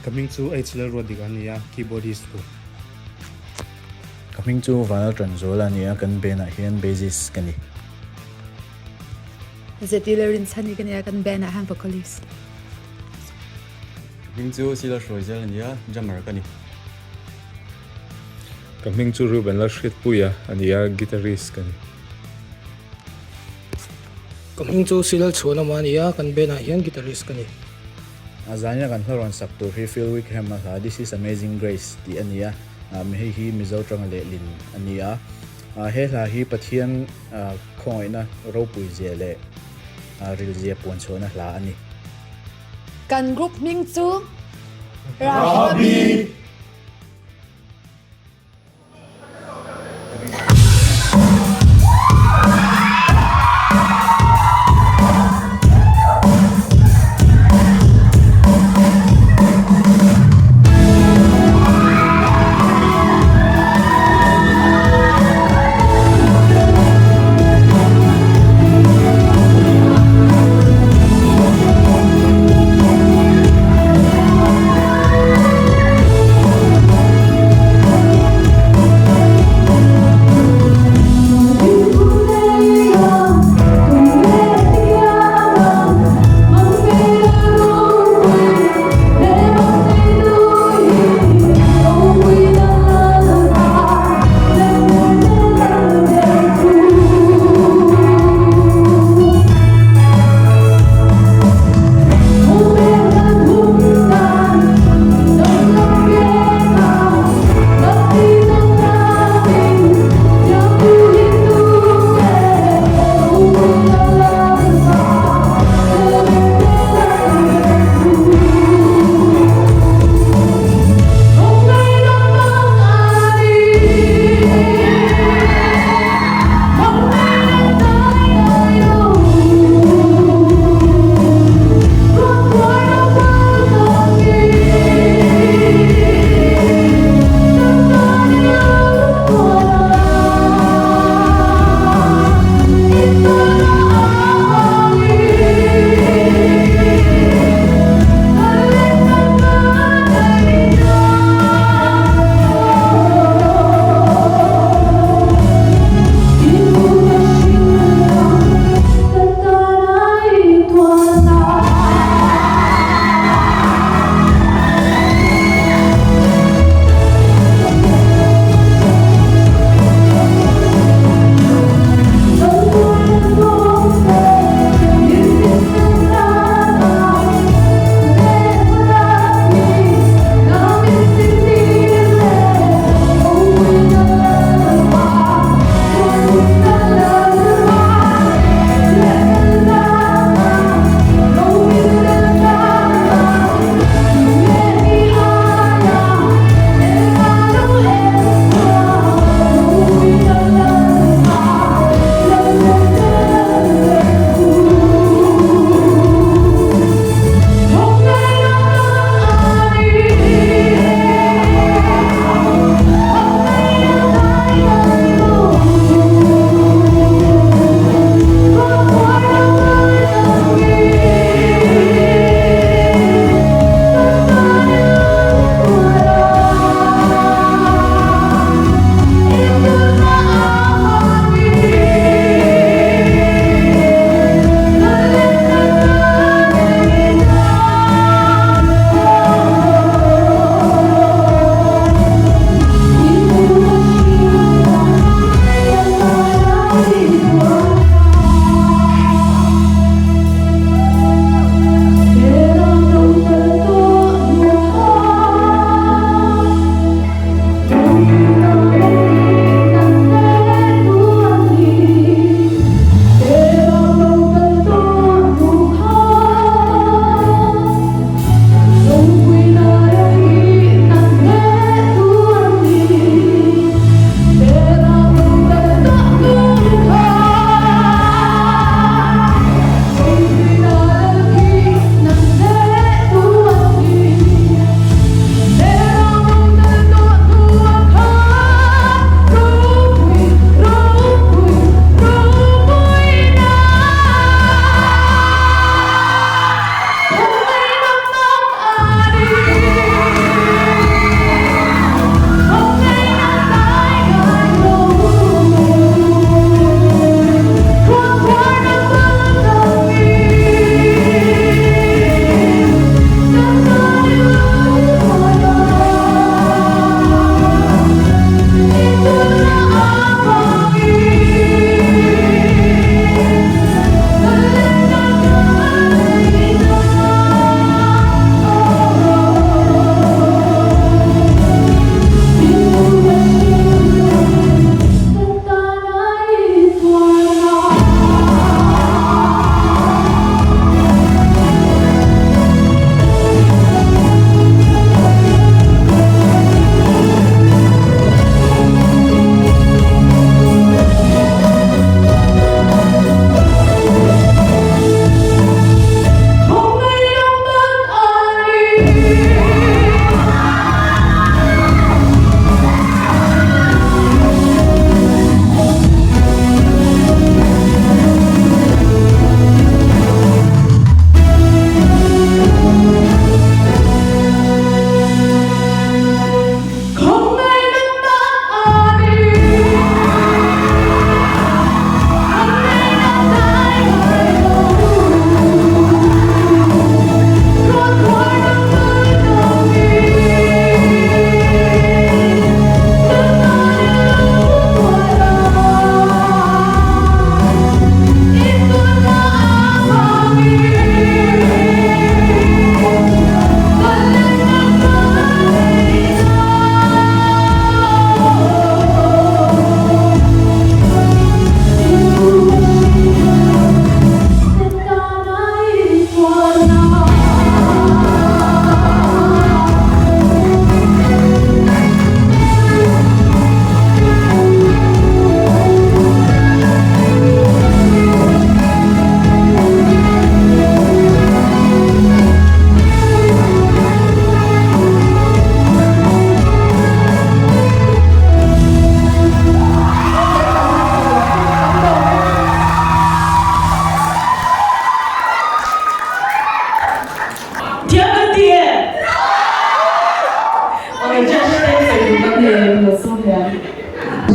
Ka hming chu H Lalruatdika a ni a, keyboardist ka ni. Ka hming chu Vanlaltanzuala a ni a, kan band ah hian bassist ka ni. Zeti Lalrinchhani ka ni a, kan band ah hian vocalist. Ka hming chu Sila Hruaizel a ni a, drummer ka ni. Ka hming chu Reuben Lalhriatpuia a ni a, guitarist ka ni. Ka hming chu Silal Chhuanawma a ni a, kan band ah hian guitarist ka ni. A zaina kan hla rawn sak tur hi Phil Wickham a hla This is Amazing Grace tih a ni a, hei hi Mizo tanga lehlin a ni a. He hla hi Pathian khawngaihna ropui zia leh rilzia puanchhuahna hla a ni. Kan group hming chu Rahabi.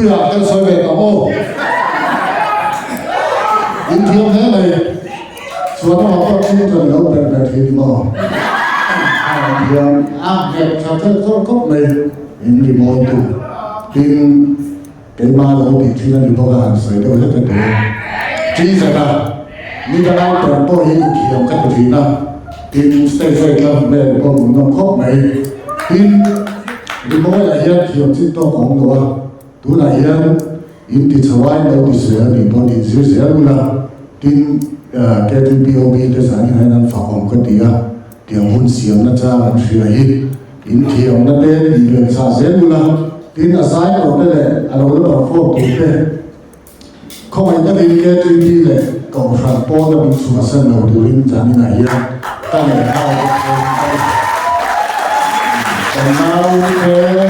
Puia kan sawi ve tawh aw. In thiam hle mai. Chuan amah pawh chu kan lo ber ber thin maw. A thiam a nghet tha teuh tawh khawp mai in rimawi tu. Tin keimah lo tih thin a ni bawk a han sawi deuh hlek a ti. Ṭi zata ni dang ai ber pawh hi thiam ka ti thin a. Tin stage a intlar vel pawh hmuhnawm khawp mai. Tin rimawiah hian thiam chin tawk a awm lo a. Tunah hian in ti chho ai lo ti zel nih pawn in zir zel ula, tin KTPOB te zanin hian an fak awm ka ti a, tiang hun siamna chang an hria hi in thiamna te tih leh chah zel ula, tin a zai tawh te leh a lo la perform tur te khawngaih takin KTP leh Kohhran pawna min chhuahsan lo turin zaninah hian ka ngaihthla a bawk dawn a ni. Kan naute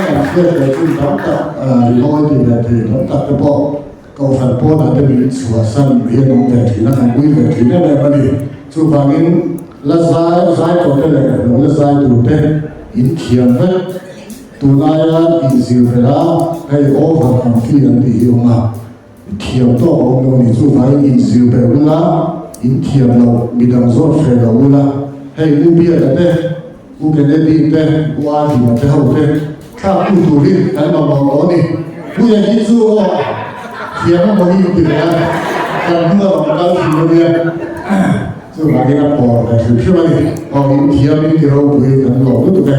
kan hriat ve chin tam tak rimawi ti ve thei tam tak te pawh Kohhran pawnah te min chhuahsan hi an awm ve thin a, kan ui ve thin em em a ni. Chuvangin la zai zai tawh te leh lo la zai tur te in thiam vek tunlaia inzir belh a, hei over ang fee an tih hi awm a. Thiam tawk a awm lo a ni, chuvangin inzir ber ula, in thiam loh midang zawt hreh lo ula, hei U Biala te, U Kennedy te, U Adina te ho te thlaktu turin kan mamawh tawh a ni. Puia hi chu aw thiam a maw hi inti ve a, kan hnung a rawn kal thin a nia, chuvangin a pawr ve hrim hrim a ni. Aw in thiam in ti ropui kan lawm lutuk e.